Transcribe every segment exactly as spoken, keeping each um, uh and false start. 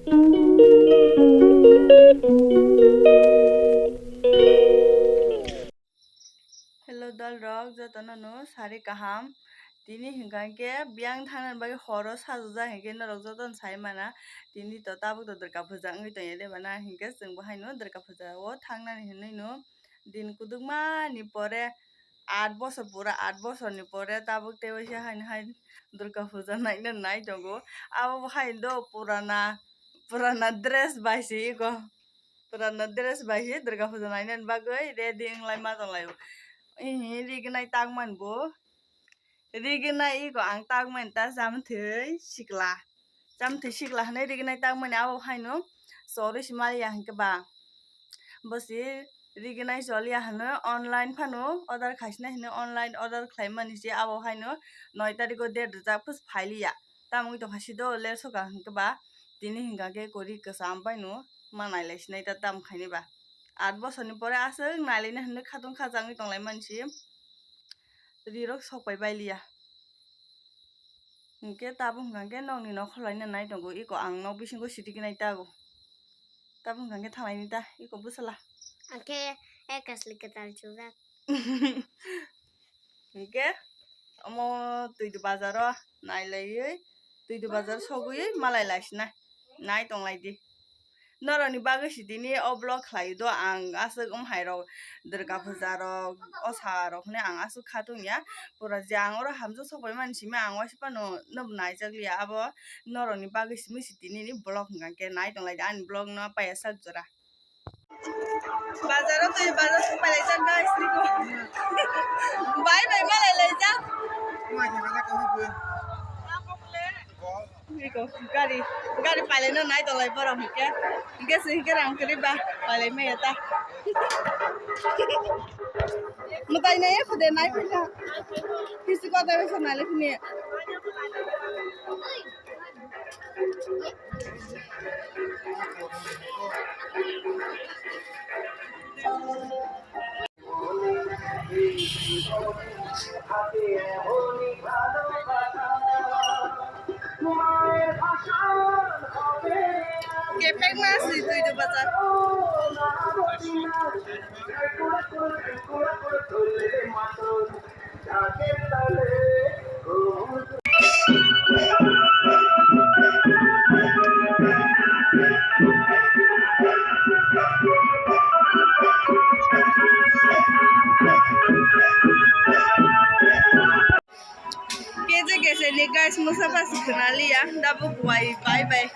Hello dol rok, jotono no sari kaham. Tini hinkha khe biyang thangna bagwi horo sajajak hinkhe norok jotono sai mana. Tini to tabuk to Durga puja wngwi tongya de bana, hinkhe chwng bo haino Durga puja o thangnani hinwi no din kudukma ni pore, aat bosor, pura aat bosor ni pore tabuk tei waisa haino hai Durga puja naina nai tongo. Abo bo hai do purana, purana dress bai se iko. Purana dress bai se Durga puja naina bagwi ready wng lai ma tong lai o. Ihi rignai tang man bo. Rignai iko ang tang man ta chamthwi sikla. Chamthwi sikla hinwi rignai tang mani abo haino chorwi se maliya hinkhe ba. Bo se rignai choliya hino online phano order khaisina hino online order khlai mani se abo haino noi tariko date rijak phus phailiya. Tamo wngwi tongkha sido ler soka hinkhe ba tini hinkha khe kori kwcham bai no ma nailai sinai ta tam khaini ba. Aat bosor ni pore aswk nailaina hinwi khatung khajak wngwi tonglai mani se. Rirok sok pai bailiya. Hinkhe tabuk hwnkha khe nokni nokholai no nai tongo, iko ang nok bisingo sidi gwnai tago. Tabuk hwnkha khe thanglai ni ta, iko bwsala. Angkhe ekasli kwtal chujak. Hinkhe omo Twidu bazaro nailaiwi, Twidu bazar sogwi malai laisina. Nai tonglai di. Norokni bagwi si tini o vlog khlai do ang aswk wng hai rok Durga puja rok o sa rok hwnwi ang aswk kha tongya. Pura je ang oro hamjak sok pai mani simi ang waisa phano nobo naijak liya abo norokni bagwi simi si tini ni vlog hwnkha khe nai tonglai di ani vlog no paiya sak jora. Bazar o twi bazar sok pai laijak guys niko. Bai bai malai laijak. Iko gari, gari pailaino nai tolai borok hinkhe. Hinkhe se hinkhe rang kwrwi ba pailai maya ta. Mwtai nai khude nai philha. Pisi kota bisa nai le phini. Kepeng ma si twi do bazar. Keje keje ni guys, musa pas khna liya, dabu kuai bai bai.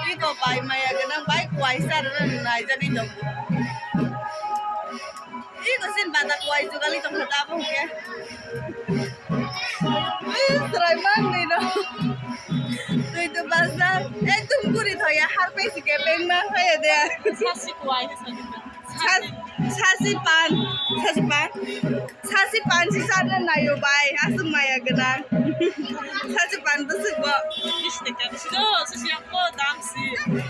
Iko bai maya gwnang bai kuai sa rwna naijagwi tongo. Iko sin bata kuai jugali tongkha ta abo hwnkhe. Ui, chwrai mangni no. Twi to basa ekdom guri thoya harpai sikhe pengma phaya de. Sasi kuai sasi. Sas-, sasi pan, sasi pan. Sasi pan si sana nayo bai, aswk maya gwnang. Sasi pan bwswk bo. Bish taka. Do, sasi yang ko dam si.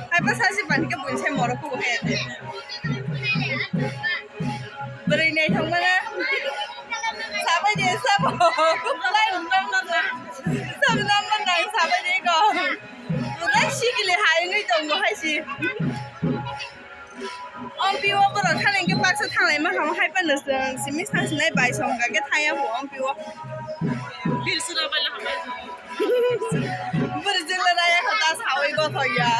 Hai pa sasi pan ke bun se moro ko he. Bwrwi naithok mana. Sabai de sabo. Lai number na. Sabo number nai sabai de ko. Pura sikili hai nui tongo hai si. Ompi o borok thani ke baksa thanglai ma hamo hai pano simi sang sinai bai song ga ke thaya bo ompi o. Bil sura bai la hamai. Bwrwi jwngla raya kho ta sawi go thoya.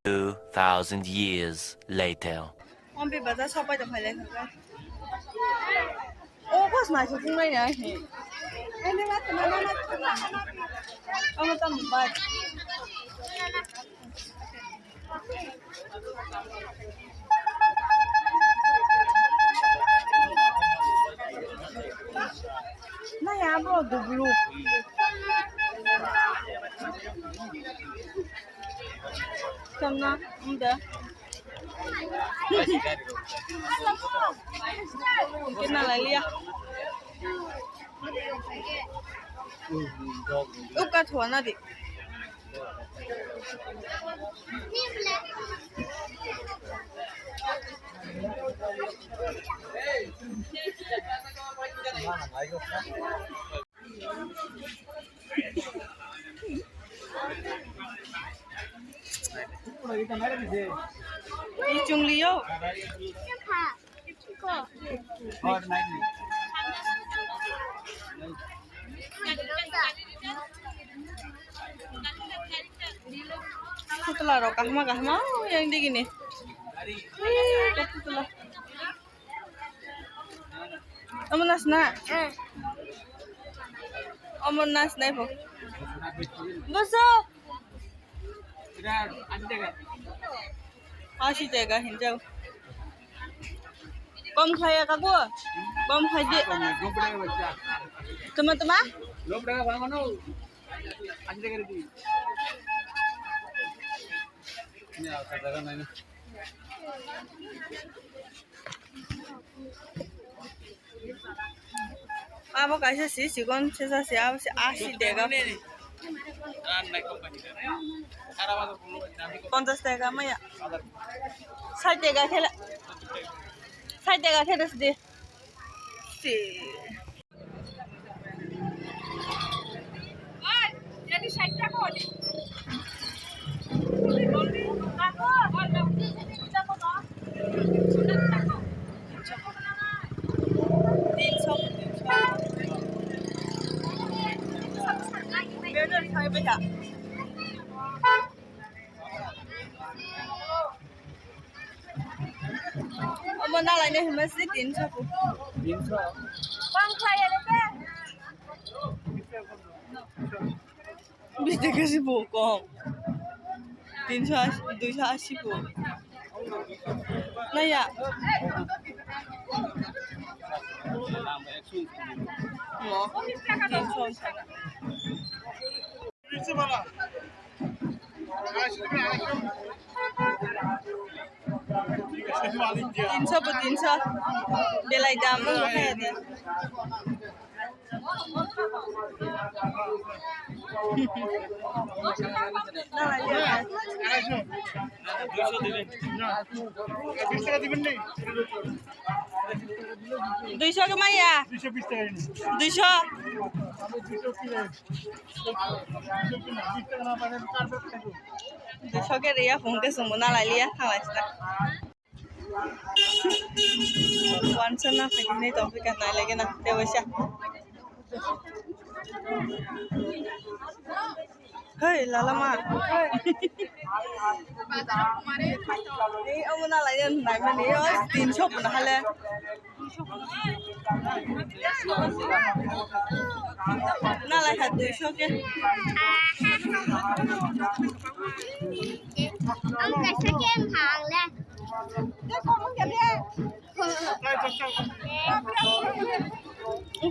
Two thousand years later. Ompi bazar sopai tong phai lai kho. O kos nai kho thung nai ya he. Omo tam bai. Nai abo dublu. Samna, unda. Kena lai liya. Uka thua na di. Ichung liyo. Putla rok kahma kahma yang digini. Ih, putla. Omo nasna. Omo nasna ibo. Boso. Ashi tega hinjau. Kom khaya kago. Kom khaidi. Tuma tuma. Abo kaisa si, sikon sesa si, abo si asi dega. Ponchas tega maya. Sait tega khela. Sait tega khela si. Si. Omo nalaina hwnma se tinso po. Tinso. Bang khlai ya le pe. Bis taka se po kom. Tinso asi, duiso asi po. Naya. Mo. Tinso. Tinso po tinso. Belai dam no kaya de. Duiso ke maya. Duiso. Duiso ke riya phung ke sumuna lai liya thalai sna. Wansa na phai ni tong phika nai lagi na te waisa. Hei lala ma. Ei omo nalai nai mani o tinso pun hale. Nalai ha duiso ke. Ang kaisa ke ang hang le.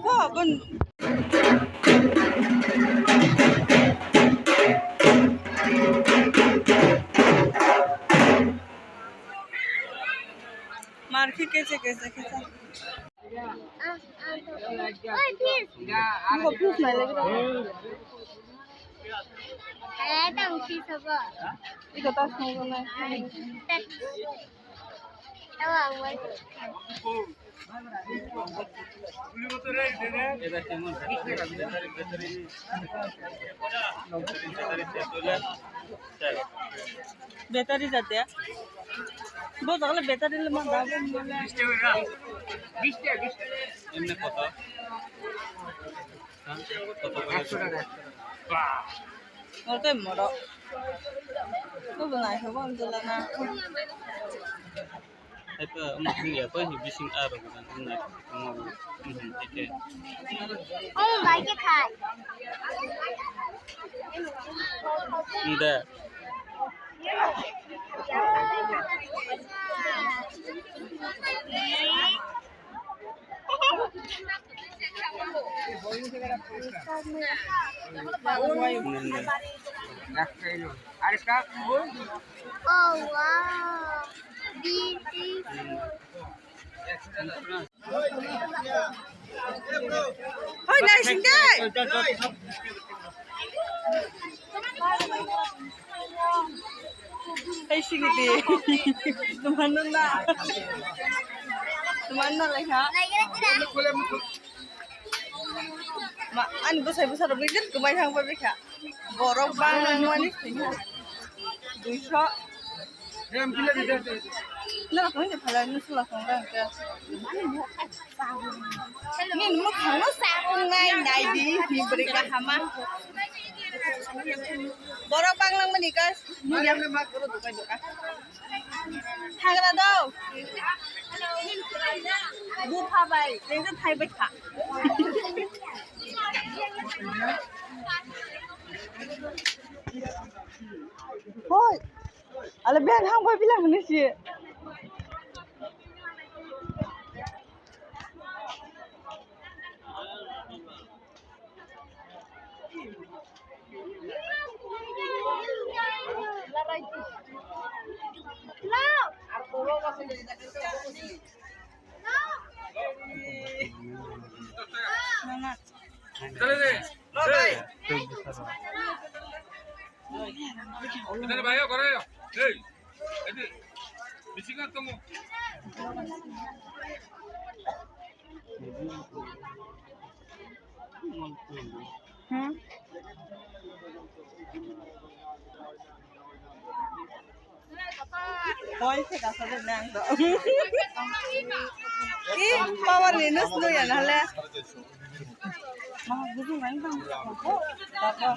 Ko bun. Mar khe kese kese khe. Oi, please. Nokho please nai lagi. Eh, tang si sabo. Iko tas nai nai. Tawa wai. Battery jate. Bo dagla battery le man da. Emne koto? Koto? Ekso taka. Oke moro. Ko bo nai ko bo dula na. Ito, masih ya, kau bising aro kan, nai, mau, mhm, ite. Oh, baik ya, Kak. Nda. Oh, wow. Beautiful. Hoi, naising de. Hei, sigi di. Teman na. Teman na lekha. Ma, ani bwsai bwsa rok bigit kwmai thang pai bikha. Borok bang mani thwina. Duiso. Norok koi phalai nung sula song rang khe. Ni nung thangno sa tongnai nai di ni bwrwi kahama. Borok banglang mani guys. Hagra do. Bupha bai, tengsa thai bai kha. Hoi. Ale beng hang bai bilang ni si. Hmm. Hoi, se gasa de nang do. Ih, power ni nus no ya na le. Ma, buju mai bang. Baba.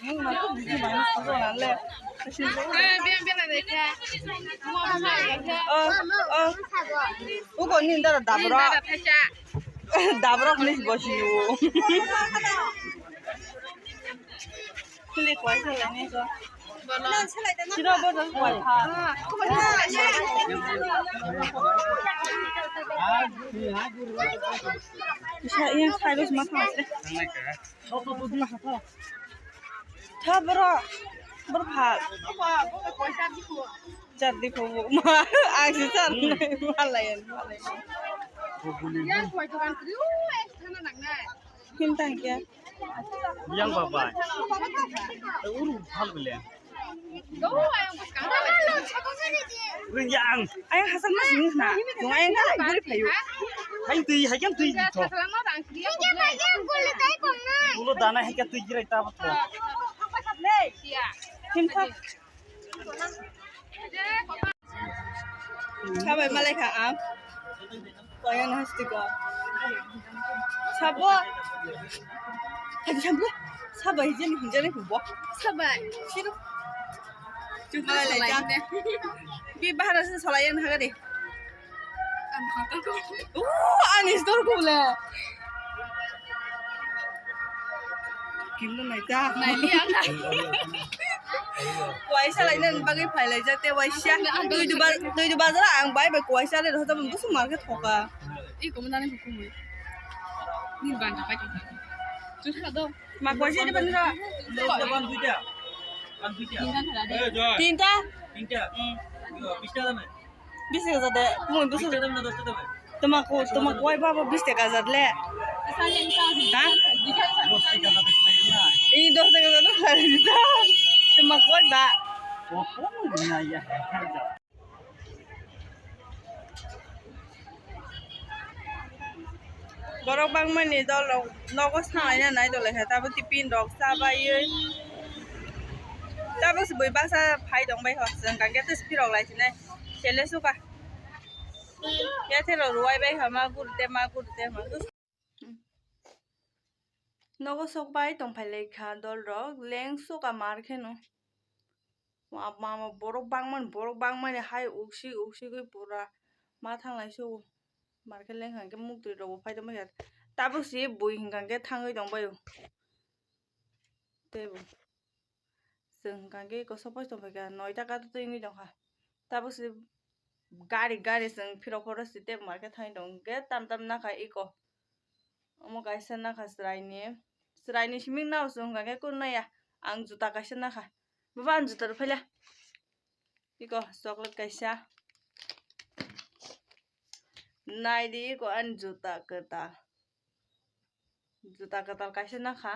Nung ma ko buju mai nus ko na le. Oh, oh. Ugo ni ndara dabra. Dabra ni bosi wo. Sini kuai sini ni so. Sini bo dong kuai ha. Isa yang sai bos ma thang se. Tha bro. Bro pha. Char di ko ma. Ang si char nai ma lai ma lai. Him tang kya? Yang babai. Uru phal bile. Ring yang. Ayang hasan mas ni na. Yung ayang ka guri phayu. Hai tui, hai kan tui to. Ulo dana hai kan tui girai ta ba to. Him tang. Sabai malai kha ang. Koyan hasti ko. Sabo. Hai sabo. Sabai jeni hinjani hubo. Sabai. Siro. Malai lai jang. Bi bahara se salai yang hagari. Uh, ani store ko le. Kimno naita. Naili ang. Kuaisa laina bagwi phailai jate waisa. Ang, ang, Tui duba, tui duba jara ang bai bai kuaisa le hoja bum dusu market thoka. I komo dani hukumui. Ni banda pai kota. Chukha do. Ma kuaisa de bandra. Ban duita. Ban duita. Tinta thara de. Tinta. Tinta. Hmm. Yo, bista dame. Bis taka jade, mui bis taka. Tama ko, tama koi baba bis taka jad le. Ha? Ee, dos taka jade khlai di ta. Tama koi ba. Borok bangmani dol rok nogo sanglai na nai dole khe, tabuk tiffin rok cha baiwi. Tabuk se bui baksa phai tong bai ho, chwng kang khe tei se phirok lai sinai. Sele suka. Yathero ruwai bai kha ma gurte, ma gurte, ma gurte. Nogo sok bai tong phai lai kha dol rok, leng suka mar kheno. Ma, ma, ma, borok bangmani, borok bangmani hai uksi, uksi gwi pura ma thang lai sugo. Mar khe leng kha khe muktwi rok bo phai tong bai kha. Tabuk se bui hinkha khe thangwi tong bai o. Tei bo. Chwng hwnkha khe eko sopai tongphaikha, noita kato twi wngwi tongkha. Tabuk se gari gari chwng phirok phoro site market thangwi tongo, hwnkhe tam tam nakha eko. Omo kaisa nakha chwraini, chwraini simi nao chwng hwnkha khe kunu naiya. Ang juta kaisa nakha. Baba, ang juta rw phaila. Eko chocolate kaisa. Naidi eko ani juta kwtal. Juta kwtal kaisa nakha.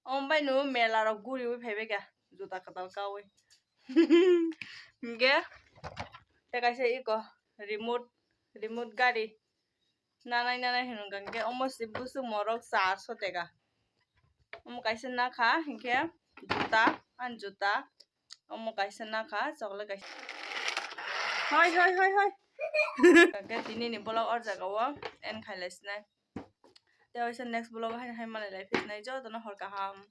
Omo bai no mela rok guriwi phaibai kha juta kwtal kawi. Hwnkhe tei kaisa eko remote, remote gari nanai nanai hwnwi hwnkha hwnkhe omo se bwswk morok charso teka. Omo kaisa nakha hwnkhe juta, ani juta. Omo kaisa nakha, chocolate kaisa. Hoi, hoi, hoi, hoi. Khe tini ni vlog or jaga o end khai lai sinai. Tei waisa next vlog o haino hai malai lai phi sinai, jotono hor kaham.